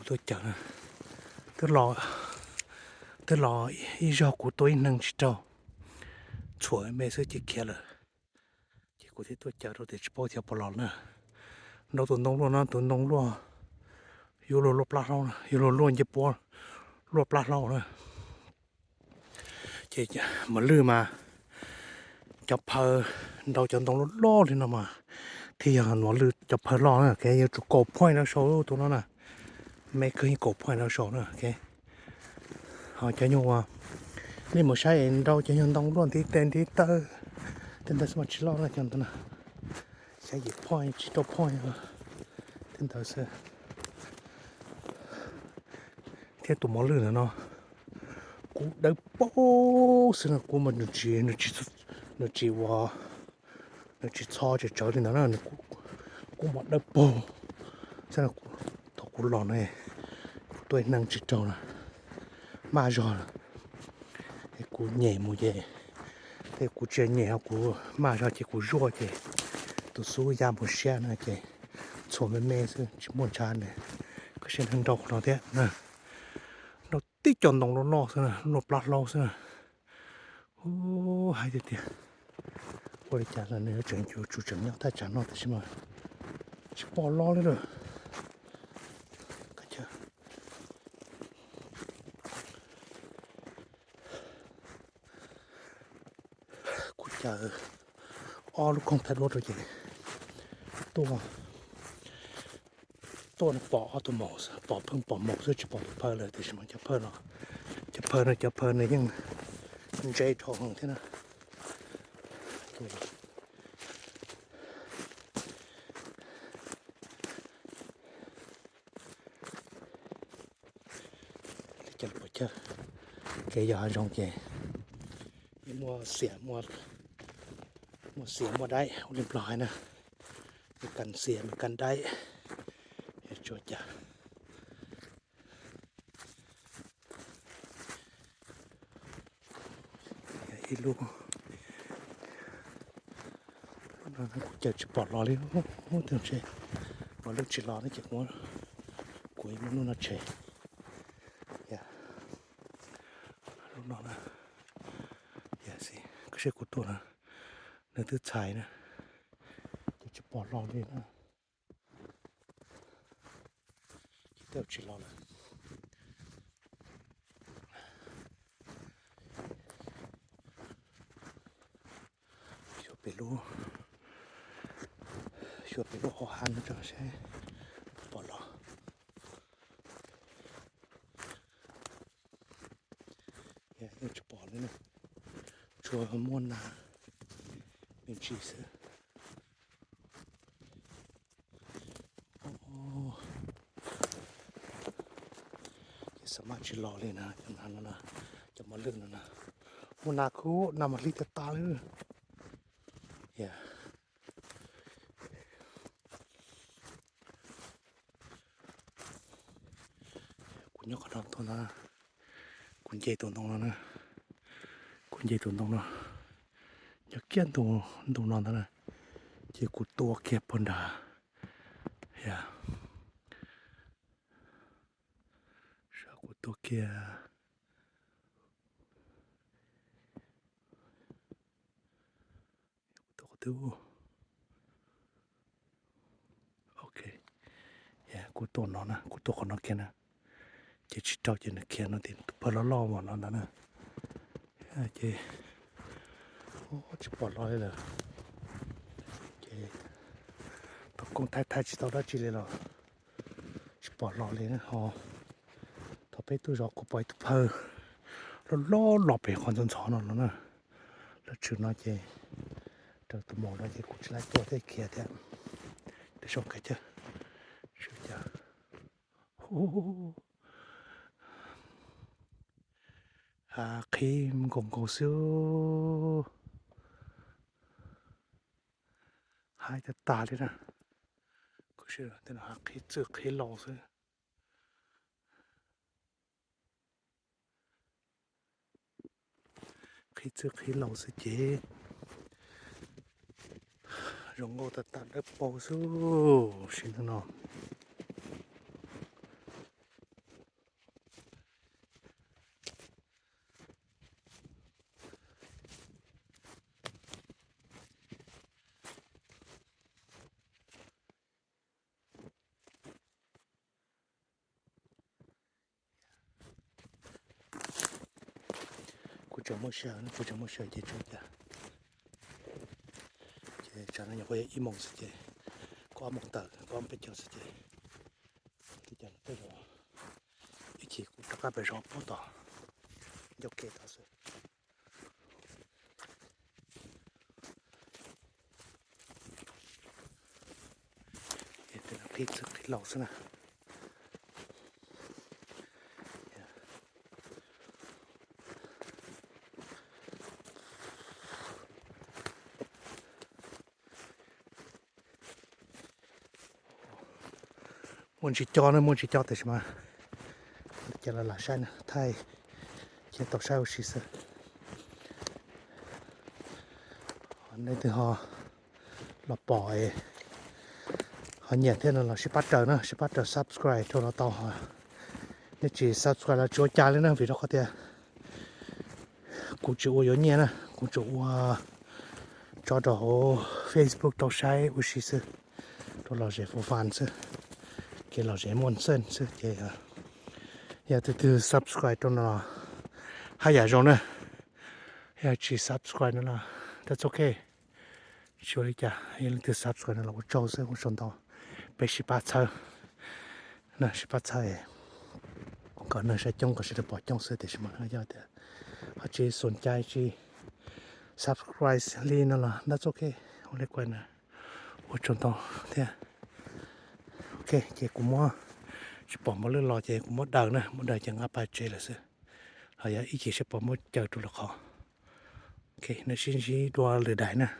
Tuaj caw na, twb los, twb los ib zaug kuv tua ib neeg tsis raug, txhuam me xwb ces khiav lawm. Ces kuv thiaj tuaj caw rau tias tsis paub tias puas los na. Nrau tus ntoo luaj no, tus ntoo luaj, yuav luag luaj plab hlau na, yuav luag luaj ncej puab, luaj plab hlau na. Ces mos lwj mas cov phaw nrau cov ntoo loj loj li no mas thiaj yog mos lwj cov phaw loj na, ces yuav tsum kaum point rau saud tus no na, me kawg yeej kaum point rau saud na. Ho cov nyuag uas nej mus saib nrau cov nyuag ntoo luaj ntiv tes ntiv taw, tej ntawd xwb mas tsis loj na, cov ntawd na, xya yim point tsis rau point, tej ntawd xwb. Thiab tus mos lwj ntawm no kuv dawb paug xwb no, kuv mas nws tsis, nws tsis ua, nws tsis txho tsis tsawv li ntawd na, kuv mas dawb paug xwb no. Thaum kuv los no kuv tua ib neeg tsis raug na, maj zog, es kuv nyem mus ces, es kuv tsis nyem ho kuv maj zog ces kuv zuaj ces tus xub ya mus siab na ces txhuam me me xwb tsis muaj ntshav na. Koj saib nrau qhov no thiab na, nrau tib co ntoo loj loj xwb na, luaj plab hlau xwb na. Ub, hais tiag tiag, ua li cas los nws yuav tseem yuav tsum tseem nyob thaj tsam no tab sis mas tsis pom los li lawm. Kuv caw ob lub koog thaij duab rau ces tuaj, tuaj no pom ob tug maum, pom pheej pom maum xwb tsis pom tus phaw lawm tiam sis mas cov phaw no, cov phaw no, cov phaw no yeej ntse dhau heev thiab na. Li cas los pom chaw, kev yog hav zoov ces yeej muaj xiam, muaj xiam muaj daim ua li Nplog hais na, me kas xiam me kas daim, tsuas cas. Ib lub, lub no kuv caw tsis pom los li, ub, twb ntshe mos lwj tsis los ne ces kuv, kuv muab lub no tshem. Lub no na, yog xij koj saib kuv tua no, nws twb txhais na, ces tsis pom los li na. Ces tej zaum tsis los lawm. Xyuas pem lub, xyuas pem lub hauv hav no tso seb pom los. Yeej tsis pom li na, tsuas muaj nas me ntsis xwb. Ces xav mas tsis los li na, cov nas no na, cov mos lwj no na, muaj nas khub nas mas hli tag tas li. Kuv nyob qhov no tuaj ntag, kuv nce tus ntoo no na, kuv nce tus ntoo no, nyob kiag ntug no ntag na, ces kuv tua kiag puag nrad, yog, kuv tua kiag, kuv tua qhov twg, ok, kuv tua no na, kuv tua qhov no kiag na, ces tsis raug ces nws khiav no tias tus phaw loj loj mas no ntag na, ces tsis pom los li lawm, ces tus koob thaij thaij tsis tau dab tsi li los tsis pom los li na ho. Thaum peb tuaj zov kuv pom ib tug phaw loj loj los pem qhov ntxhov ntxhov no no na, lawv tshwm no ces raws tus maum no ces kuv tsis laib tua thiab khiav thiab, rau sab kawg cawg, sab cawg. Hav qhib nkaus nkaus xwb, haib tag tag li na, kuv sib, tej no hav qhib txwj qhib laus xwb. Qhib txwj qhib laus xwb ces zoo nkauj tag tag dawb paug xwb sim neej no. Tseem muaj sij hawm, tseem muaj sij hawm ces tseem cas. Ces tsam no nyuam qhuav yog ib moos xwb ces, kaum ob moos tawm, kaum ob moos peb caug xwb ces, tej cas los tej zaum ib chim kuv rov qab pem zov pub tom ncauj ke tod xwb. Qhib laus xwb na. Muaj ntsis co na, muaj ntsis co tiam sis mas cas los lam saib na, thaij ces tau saib ua si xwb. Nej twg ho los pom ho nyiam thiab no los sib pab raws na, sib pab raws subscribe rau los tau. Nej tsis subscribe los tsis ua cas li na, vim rau qhov tias kuv tsis ua yuav nyiaj na, kuv tsuas ua tso rau hauv Facebook tau saib ua si xwb, rau lom zem for fun xwb, kev lom zem muaj xwb ces yog tus twg subscribe rau no haj yam zoo na, yog tsis subscribe no los that's ok. Tsis ua li cas, yog leej twg subscribe no los ua tsaug xwb, ua tsaug ntau. Peb sib pab txhawb, sib pab txhawb kom neeg saib coob kom sawv daws pom coob xwb, tiam sis mas yog tias ho tsis xum cai tsis subscribe li no los that's ok, ua li kuj na, ua tsaug ntau thiab. Ok, ces kuv muab, tsis pom npau lwj los ces kuv muab daws na, muab daws ces nqa pais tsev lawm xwb, los yog ib chim seb puas muab caw rau lwm qhov. Ok, nej sib ntsib dua lwm daim na.